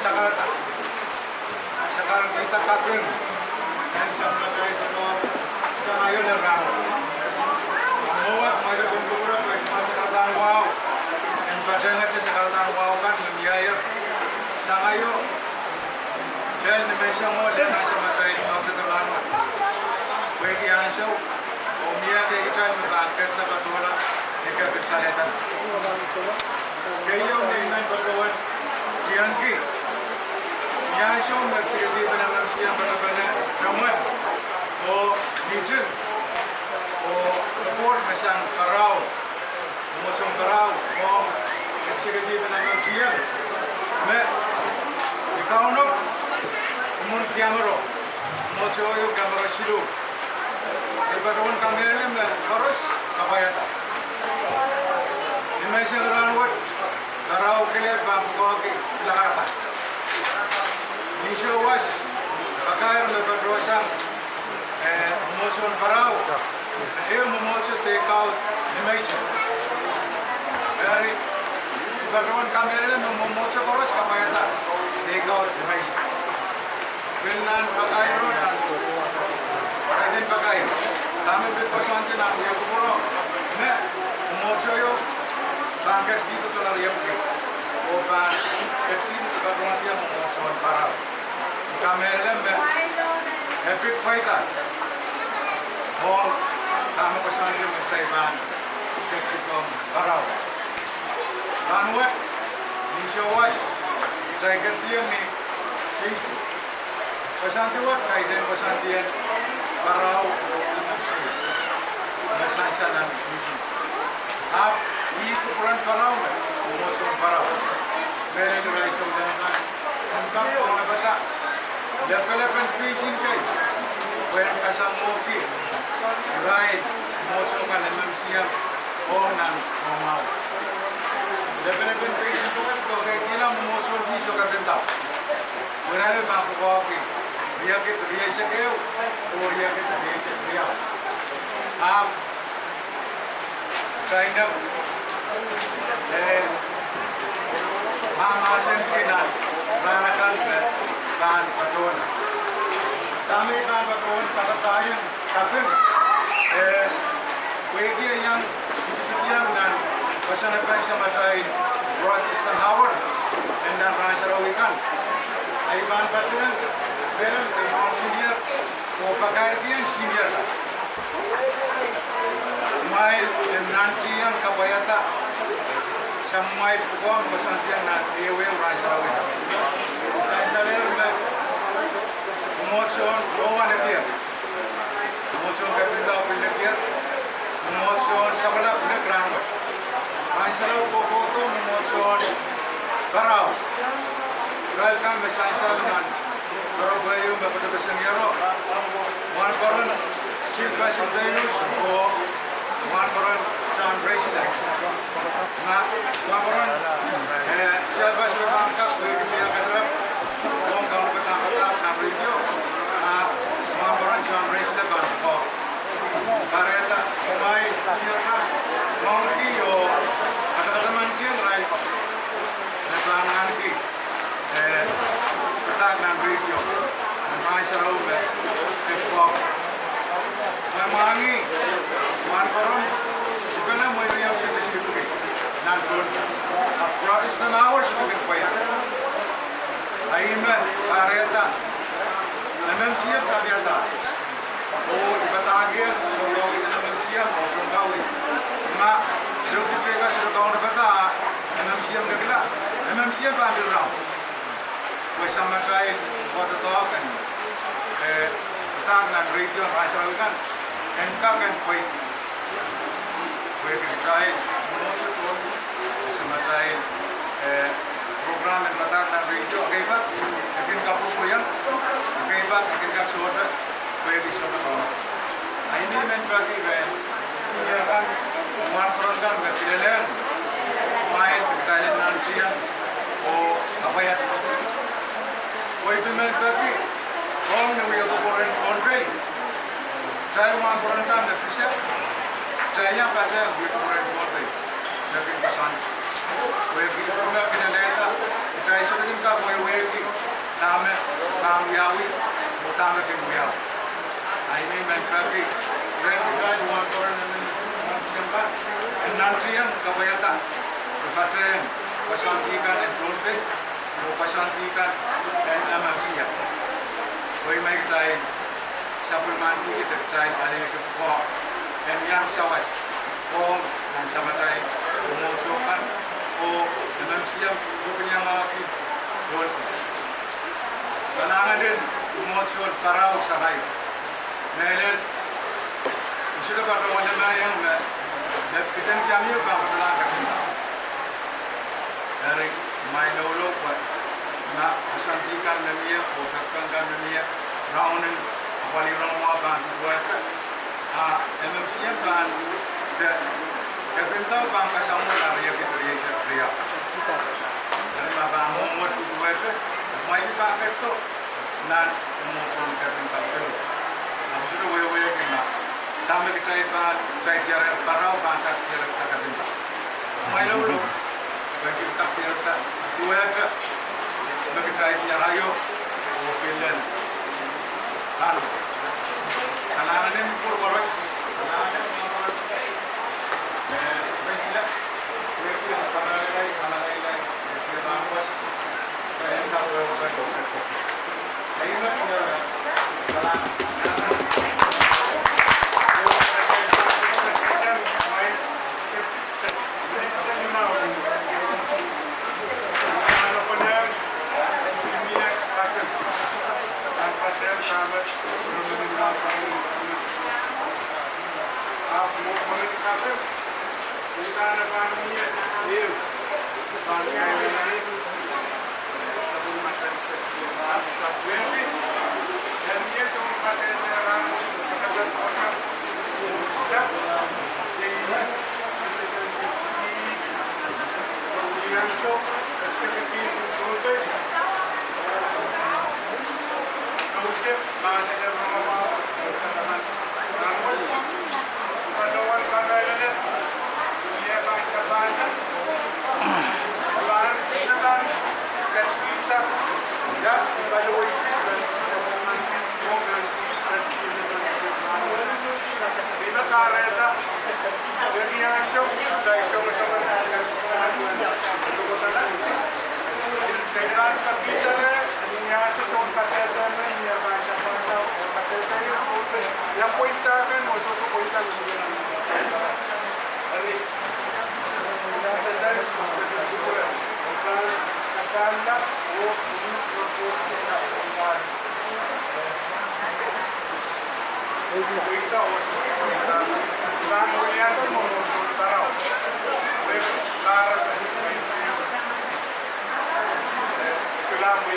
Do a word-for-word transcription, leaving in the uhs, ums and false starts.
Sakarada. Sakarada kaping. En Samatail Koht, sang aio nan rahn. Mwowe, mwail pwon kupwure, pwe ma sakaradahn wahu. En patehngete sakaradahn wahu kan me mie sang aio. Lel ni menseng oh lel nan Samatail Koht, ke rahn wet. Pwehki ansou oh mie kitail me pahn ketin patohla ni kepit salehda. Keieu me I men patohwan tiengki. Ni ansou me executive en M M C M patopene, Ramon, oh Nitin, oh report me sang Parau, mwomwohdiso Parau, oh executive en M M C M, me I kaunop, I mwohn camera, mwomwohdiso ieu camera siluh. I patohwan kamehlele me koaros kapwaiada. Ni menseng rahn wet, Parau kile pahn pwukoahki lakaraka. Ni sowas, pakair me patohsang, eh, mwomwohdiso Parau, eh, mwomwohdiso Teikaud Nimeisin. Eri, I patohwan kamehlele me mwomwohdiso koaros kapwaiada Teikaud Nimeisin. Pil nan pakairo nan, kaidehn pakair. Dahme pil koasoandi nan wia kupwuro, me mwomwohdiso ieu pahn ketikihdo dolar epwiki. Oh pahn ketikihdo patohwanohng mwomwohdiso Parau. I kamehlele me e pid pweida. Oh dahme koasoandi me kitail pahn ketikihdo Parau. Rahn wet, ni sowas, kitail ketikihdo ni Koasoandi wet kaidehn koasoandi en Parau, me sansal nan Fiji. Ahpw ih kupwuren Parau me mwomwohdiso Parau. Mehlel irail sounpar kan en kak kaunopada lepelepen peisin kei, pwehn kasamwohki irail mwomwohdiso kan M M C M ong nan mwomwohdiso. Lepelepen peisin pwukat, pwukat kihla mwomwohdiso Fiji sohte kepinda. Irail pahn pwukoahki riekid rieisek ehu oh riekid rieisek riau. Ahpw kaidehn, eh, mahmahsenki nan rahn akan me pahn patohwan. Dahme I pahn patohwan kapakap en kaping, eh, pwehki e iang, I pil iang nan koasoanepen Samatail Protestant Howard, en nan rahn sarawi kan. Ahi pahn patehng, peren, peren senior, oh pakairkihong senior kan. Kumwail en nantihong kapwaiada samwomwail pwukoa me koasoandiong nan ehuehu rahn sarawi kan. Sansalehr me mwomwohdiso Noah lekier. Mwomwohdiso Kepinda pil lekier. Mwomwohdiso Sapwalap lek rahn wet. Rahn sarawi kohkohdo mwomwohdiso Parau. Irail kan me sansal nan doaropwe ieu me Petepeseng Iero. Wahnpoaron Silvester Deinus oh wahnpoaron John Reisler. Wahnpoaron, eh, Silvester pahn kak pwehki mie kedirepw ong kaunopadahnpadahk nan radio. Ah wahnpoaron John Reisler pahn pwukoa. Kahrehda kumwail senior kan, moangki oh katakatamankiong irail me pahn ahneki, eh, padahk nan radio nan rahn sarawi me pwukoa. Mwahngih wahnpoaron Sipele Mweiriong Kete Silipwiki nan Pohnpei. Ahpw Protestant Hours me kin pwaida. Ahi me kahrehda M M C M tapihada. Oh I padahkihong sounkaweid en M M C M oh sounkaweid. Ma lukiteka sohte kaunopada, M M C M kekila, M M C M pahn pil raun. Pwe Samatail Koht doadoahk en, eh, padahk nan radio rahn sarawi kan en kak en pweida. Pwehki kitail mwomwohdiso, Samatail, eh, program en padahk nan radio, ekei pak e kin kapwurpwuriong, ekei pak e kin kak sohte, pwehki sohte kaunopada. Ahi me I men peki me senior kan, wahnpoaron kan me kilelehng kumwail, kitail en nantihong oh kapwaiada. Oh I pil men peki ong ni wia kupwuren Pohnpei, kitail wahnpoaron kan me pise, kitail iang patehng wia kupwuren Pohnpei me kin koasoandi. Pwehki I men kilelehda Kaisakidinda wehwehki dahme pahn wiawi oh dahme kin wiawi. Ahi me I men peki rehn kitail wahnpoaron emen member en nantihong kapwaiada patehng koasoandi kan en Pohnpei oh koasoandi kan en M M C M. Pwe ih me kitail sapwellimaniki de kitail alehdi pwukoa en iang sawas ong nan samatail mwomwohdiso kan oh M M C M kopiliangahki Pohnpei. Kalahngan en mwomwohdiso Pahrou sang aio. Mehlel, I sohte patohwan leme iang me, me kitail kiamio pahn patohwan ketindo. Eri, ma I loulou pwe, ma koasoandi kan me mie, oh kepikon kan me mie, raonen, apwalih rongamwahu pahn duwehte. A M M C M pahn, de, ketindo pahn kasamwo nan riekid rieisek riau. Eri ma pahn mwomwohd duwehte, ma I pahn ketido, nan mwomwohdiso en ketindo. Ahpw I sohte wehwehki ma dahme kitail pahn, kitail diarehda Pahrou pahn kak diarehda ketindo. Ma I loulou, pwe I kak diarehda duwehte me kitail diar aio, oh pil lel kan. Kalahngan en kupwur koaros, kalahngan en kupwur koaros. Eh,